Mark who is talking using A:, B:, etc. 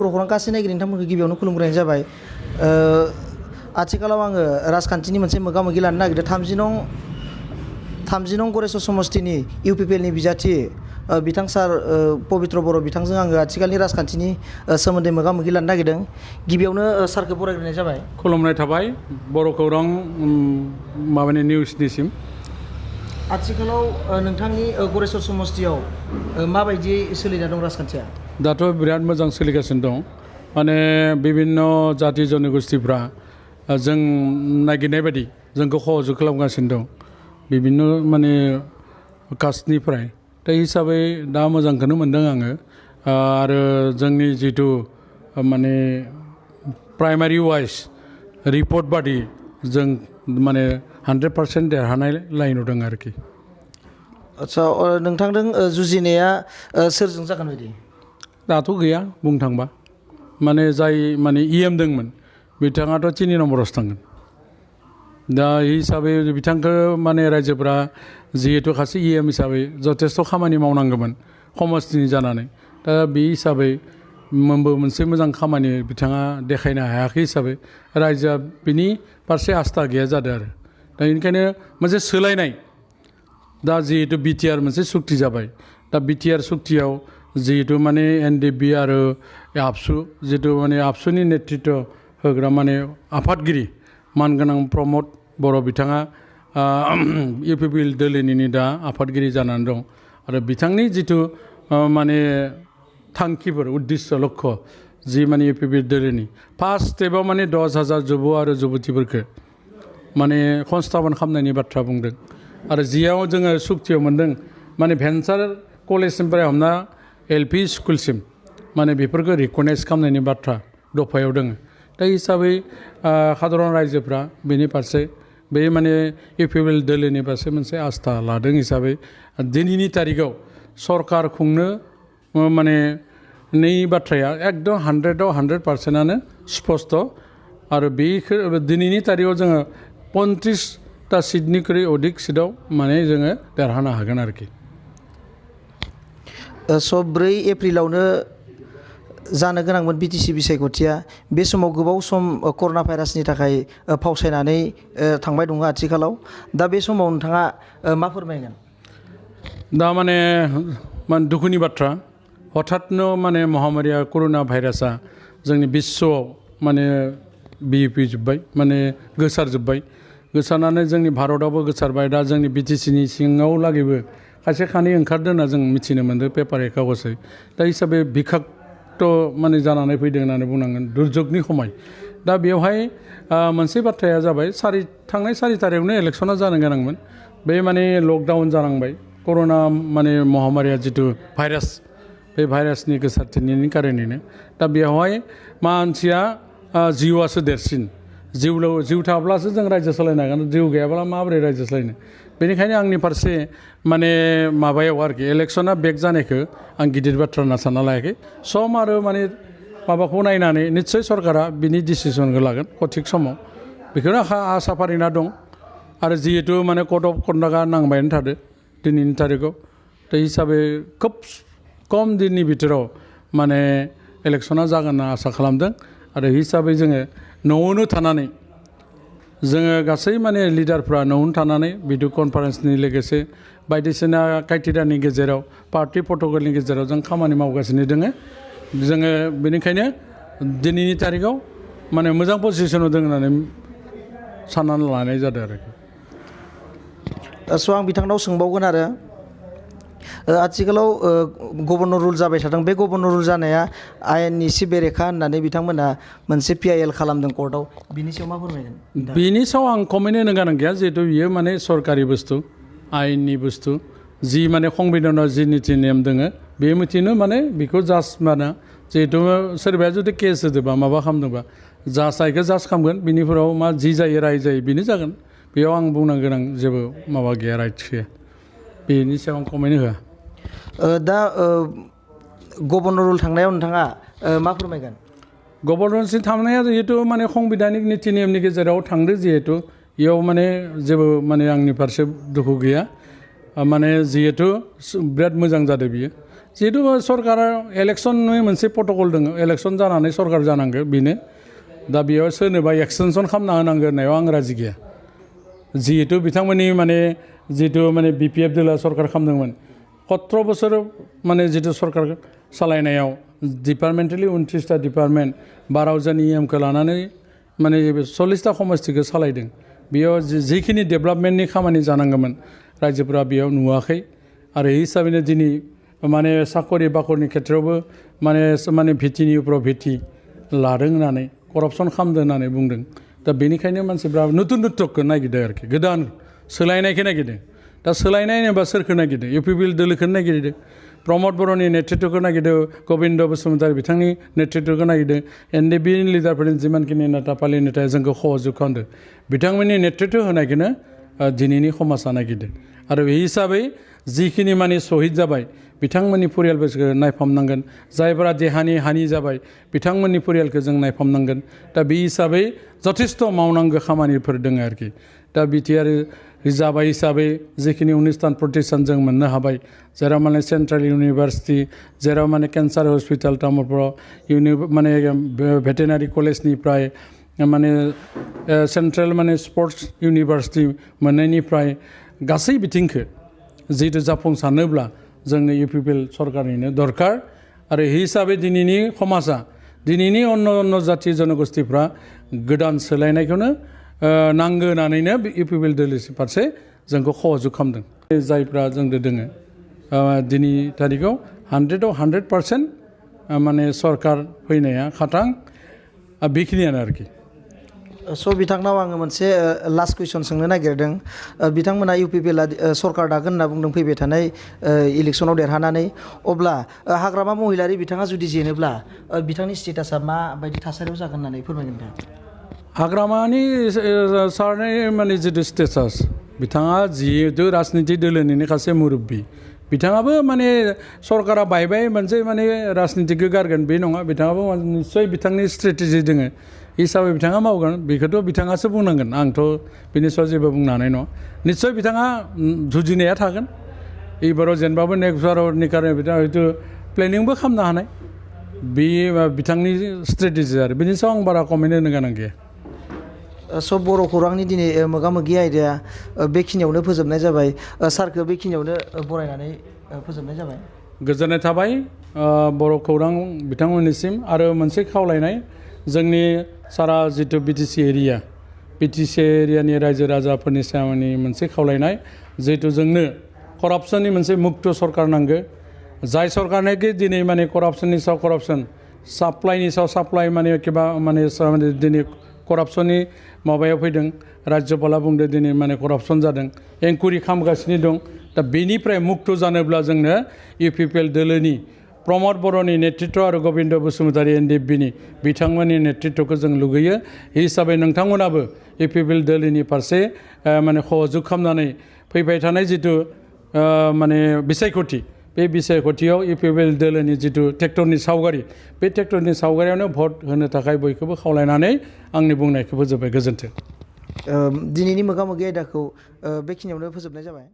A: खौरां गासै नायगिरि नोंथांमोनखौ गिबियावनो खुलुमग्रोनाय जाबाय। आथिखालाव आङो राजखान्थिनि मोनसे मोगा-मोगि लानो नागिरदों। 30 नं गरेस्वर समस्तिनि इउपिपिएलनि बिजाथि बिथां सार पबित्र बर' बिथांजों आङो आथिखालनि राजखान्थिनि सोमोन्दै मोगा-मोगि लानो नागिरदों। गिबियावनो सारखौ बरायग्रोनाय जाबाय।
B: खुलुमनाय थाबाय बर' खौरां माबानि निउसनिसिम।
A: आथिखालाव नोंथांनि गरेस्वर समस्तियाव माबायदि सोलिना दं राजखान्थिया?
B: दाथ' बिराद मोजां सोलिगासिनो दं। माने बिभिन्न जाति जनगोष्ठीफ्रा जों नागिरनाय बायदि जोंखौ सहयोग खालामगासिनो दं। बिभिन्न माने कास्टनिफ्राय दा हिसाबै दा मोजांखौनो मोनदों आङो। आरो जोंनि जिथु माने प्राइमारि वाइज रिपर्ट बादि जों माने 100% देरहानाय लाइनाव दं आरोखि।
A: आदसा नोंथांजों जुजिनाया सोरजों जागोन बायदि?
B: दाथ' गैया बुंनो थांबा। माने जाय माने इएम दंमोन बिथाङाथ' 3 नम्बरावसो थांगोन। दा हिसाबै बिथांखौ माने रायजोफ्रा जिहेतु सासे इएम हिसाबै जथेस्थ' खामानि मावनांगौमोन समस्तिनि जानानै। दा बे हिसाबै मोनसे मोजां खामानि बिथाङा देखायनो हायाखै हिसाबै रायजोआ बिनि फारसे आस्था गैया जादों आरो। दा बेनिखायनो मोनसे सोलायनाय दा जिहेतु बिटिआर मोनसे सुक्ति जाबाय। दा बिटिआर सुक्तियाव जिहेतु माने एनडिएफबि आरो आबसु जिहेतु माने आबसुनि नेतृत्व होग्रा माने आफादगिरि मानगोनां प्रमद बर' बिथाङा इउपिपिएल दोलोनि दा आफादगिरि जानानै दं। आरो बिथांनि जिथु माने थांखिफोर उद्देश्य लक्ष्य जि माने इउपिपिएल दोलोनि फार्स्ट स्टेपाव माने 10,000 जुब आरो जुबतिफोरखौ माने संस्थापन खालामनायनि बाथ्रा बुंदों। आरो जियाव जोङो सुक्तियाव मोन्दों माने भेन्सार कलेजनिफ्राय हमना एलपि स्कुलसिम माने बेफोरखौ रिकगनाइज खालामनायनि बाथ्रा दफायाव दङ। दा हिसाबै साधारन रायजोफ्रा बेनि फारसे बे माने इउपिपिएल दोलोनि फारसे मोनसे आस्था लादों हिसाबै दिनैनि तारिखाव सरकार खुंनो माने नै बाथ्राया एकदम 100आव 100%आनो स्पष्ट। आरो बेखौ दिनैनि तारिखाव जोङो 35टा सिटनिख्रुइ अधिक सिटआव माने जोङो देरहानो हागोन आरोखि।
A: 4 एप्रिलावनो जानो गोनांमोन बिटिसि बिसायख'थिया। बे समाव गोबाव सम कर'ना भाइरासनि थाखाय फावसायनानै थांबाय दङ आथिखालाव। दा बे समाव नोंथाङा मा फोरमायगोन?
B: दा माने दुखुनि बाथ्रा हठाथनो माने महामारिया कर'ना भाइरासआ जोंनि बिश्वआव माने बिहिफैजोब्बाय माने गोसारजोब्बाय। गोसारनानै जोंनि भारतआवबो गोसारबाय। दा जोंनि बिटिसिनि सिङाव लागैबो खायसे खानै ओंखारदों होनना जों मिथिनो मोन्दों पेपार कागजै। दा हिसाबै बिखाक्त माने जानानै फैदों होननानै बुंनांगोन दुर्जगनि समाय। दा बेवहाय मोनसे बाथ्राया जाबाय थांनाय 4 तारिखआवनो इलेक्सना जानो गोनांमोन। बे माने लकडाउन जानांबाय कर'ना माने महामारिया जिथु भाइरास बे भाइरासनि गोसारथिनायनि कारनैनो। दा बेवहाय मानसिया जिउआसो देरसिन। जिउ थाब्लासो जों रायजो सालायनो हागोन। जिउ गैयाब्ला माबोरै रायजो सालायनो? बेनिखायनो आंनि फारसे माने माबायाव आरोखि इलेक्सना बेक जानायखौ आं गिदिर बाथ्रा होनना सानना लायाखै। सम आरो माने माबाखौ नायनानै निस्सय सरकारा बिनि डिसिसनखौ लागोन सঠিक समाव। बेखौनो आसा फारिना दं। आरो जिहेतु माने कड अफ कन्डाक्टआ नांबायानो थादो दिनैनि तारिखाव। दा हिसाबै खोब खम दिननि बिथोराव माने इलेक्सना जागोन होनना आसा खालामदों। आरो हिसाबै जोङो न'आवनो थानानै जोङो गासै माने लिडारफ्रा न'आवनो थानानै भिडिअ कनफारेन्सनि लोगोसे बायदिसिना क्राइटेरियानि गेजेराव पार्टि प्रट'कलनि गेजेराव जों खामानि मावगासिनो दङ। जोङो बेनिखायनो दिनैनि तारिखाव माने मोजां पजिसनाव दङ होननानै साननानै लानाय जादों आरोखि।
A: आं बिथांनाव सोंबावगोन आरो आथिखालाव गभर्नर रुल जाबाय थादों। बे गभर्नर रुल जानाया आयेननि एसे बेरेखा होननानै बिथांमोना मोनसे पिआइएल खालामदों कर्टआव। बिनि सायाव मा फोरमायगोन?
B: बिनि सायाव आं कमेन्ट होनो गोनां गैया। जिहेतु बियो माने सरकारि बुस्थु आयेननि बुस्थु जि माने संबिधानाव जि निति नेम दङ बे मथिनो माने बेखौ जास्ट माना जिहेतु सोरबाया जुदि केस होदोंबा माबा खालामदोंबा जायखौ जास्ट खालामगोन बिनिफोराव मा जि जायो राय जायो बेनो जागोन। बेयाव आं बुंनो गोनां जेबो माबा गैया राइट्स गैया। बेनि सायाव आं कमेन्ट होआ।
A: दा गभर्नर रुल थांनायाव नोंथाङा मा फोरमायगोन?
B: गभर्नरसिम थांनाया जिहेतु माने संबिधानिक निति नेमनि गेजेराव थांदो जिहेतु इयाव माने जेबो माने आंनि फारसे दुखु गैया। माने जिहेतु बिराद मोजां जादों बियो। जिहेतु सरकारा इलेक्सननि मोनसे प्रट'कल दङ इलेक्सन जानानै सरकार जानांगौ बेनो दा बेयाव सोरनोबा एक्सटेनसन खालामना होनांगौ होननायाव आं राजि गैया जिहेतु बिथांमोननि माने जिहेतु माने BPF दोला सरकार खालामदोंमोन 17 बोसोर माने जिहेतु सरकार सालायनायाव डिपार्टमेन्टेलि 29टा डिपार्टमेन्ट 12 EMखौ लानानै माने 40टा समस्तिखौ सालायदों बेयाव जिखिनि डेभेलपमेन्टनि खामानि जानांगौमोन रायजोफोरा बेयाव नुवाखै आरो बे हिसाबैनो दिनै माने साखरि बाखरिनि खेथ्रआवबो माने भिटिनि उप्राव भिटि लादों होननानै करपसन खालामदों होननानै बुंदों दा बेनिखायनो मानसिफ्रा नতুन नतुनखौ नागिरदों आरोखि गोदान सोलायनायखौ नागिरदों दा सोलायनाय होनोबा सोरखौ नागिरदों UPPL दोलोखौ नागिरदों प्रमद बर'नि नेतृत्वखौ नागिरदों गबिन्द बसुमतारी बिथांनि नेतृत्वखौ नागिरदों NDP लिडारफोरनि जिमानखिनि नेता पार्टी नेताया जोंखौ सहयोग खालामदों बिथांमोननि नेतृत्व होनायखौनो दिनैनि समाजा नागिरदों आरो बे हिसाबै जिखिनि माने शहीद जाबाय बिथांमोननि परियालफोरखौ नायफामनांगोन जायफोरा देहानि हानि जाबाय बिथांमोननि परियालखौ जों नायफामनांगोन दा बे हिसाबै जथेस्थ' मावनांगौ खामानिफोर दङ आरोखि दा बिटिआर जाबाय हिसाबै जिखिनि अनुस्थान प्रतिष्ठान जों मोननो हाबाय जेराव माने सेन्ट्रेल इउनिभार्सिटि जेराव माने केन्सार हस्पिटाल तामुलपुराव माने भेटेनारि कलेजनिफ्राय माने सेन्ट्रेल माने स्पर्ट्स इउनिभार्सिटि मोननायनिफ्राय गासै बिथिंखौ जिहेतु जाफुंसारनोब्ला जोंनो UPPL सरकारनिनो दरकार आरो बे हिसाबै दिनैनि समाजा दिनैनि अन्य जाथि जनगोष्ठीफ्रा गोदान सोलायनायखौनो नांगौ होननानैनो UPPL दोलो फारसे जोंखौ सहयोग खालामदों जायफ्रा जोंदो दोङो दिनै थारिखआव 100आव 100% माने सरकार फैनाया खाथां बेखिनियानो आरोखि
A: स' बिथांनाव आङो मोनसे लास्ट कुइसन सोंनो नागिरदों बिथांमोना UPPLआ सरकार दागोन होनना बुंदों फैबाय थानाय इलेक्सनाव देरहानानै अब्ला हाग्रामा महिलारि बिथाङा जुदि जेनोब्ला बिथांनि स्टेटासा माबायदि थासारियाव जागोन होननानै फोरमायगोन नोंथां
B: हाग्रामानि सारनि माने जितु स्टेटास बिथाङा जिहेतु राजनिति दोलोनिनो सासे मुरब्बि बिथाङाबो माने सरकारा बायबाय मोनसे माने राजनितिखौ गारगोन बे नङा बिथाङाबो निस्सय बिथांनि स्ट्रेटेजि दोङो हिसाबै बिथाङा मावगोन बेखौथ' बिथाङासो बुंनांगोन आंथ' बिनि सायाव जेबो बुंनो हानाय नङा निस्सय बिथाङा जुजिनाया थागोन एबाराव जेनबाबो नेक्स्ट बारावनि कारणे बिथाङा हयथ' प्लेनिंबो खालामनो हानाय बे बिथांनि स्ट्रेटेजि आरो बिनि सायाव आं बारा कमेन्ट होनो गोनां गैया
A: स' बर' खौरांनि दिनै मोगा मोगि आयदाया बेखिनियावनो फोजोबनाय जाबाय सारखौ बेखिनियावनो बरायनानै फोजोबनाय जाबाय
B: गोजोननाय थाबाय बर' खौरां बिथांमोननिसिम आरो मोनसे खावलायनाय जोंनि सारा जितु BTC एरियानि रायजो राजाफोरनि सायावनि मोनसे खावलायनाय जिहेतु जोंनो करापसननि मोनसे मुक्त सरकार नांगौ जाय सरकारनोखि दिनै माने करापसननि सायाव करापसन साप्लाइनि सायाव साप्लाइ माने एबा माने दिनै करापसननि माबायाव फैदों राज्यपाला बुंदों दिनै माने करापसन जादों एनकुइरि खालामगासिनो दं दा बेनिफ्राय मुक्त जानोब्ला जोंनो UPPL दोलोनि प्रमद बर'नि नेतृत्व आरो गबिन्द बसुमतारी NDPनि बिथांमोननि नेतृत्वखौ जों लुगैयो हिसाबै नोंथांमोनाबो UPPL दोलोनि फारसे माने सहयोग खालामनानै फैबाय थानाय जितु माने बिसायख'थि बे बिसायख'थियाव UPPL दोलोनि जितु ट्रेक्टरनि सावगारि बे ट्रेक्टरनि सावगारियावनो भट होनो थाखाय बयखौबो खावलायनानै आंनि बुंनायखौ फोजोबबाय गोजोन्थों
A: दिनैनि मोगा मोगि आयदाखौ बेखिनियावनो फोजोबनाय जाबाय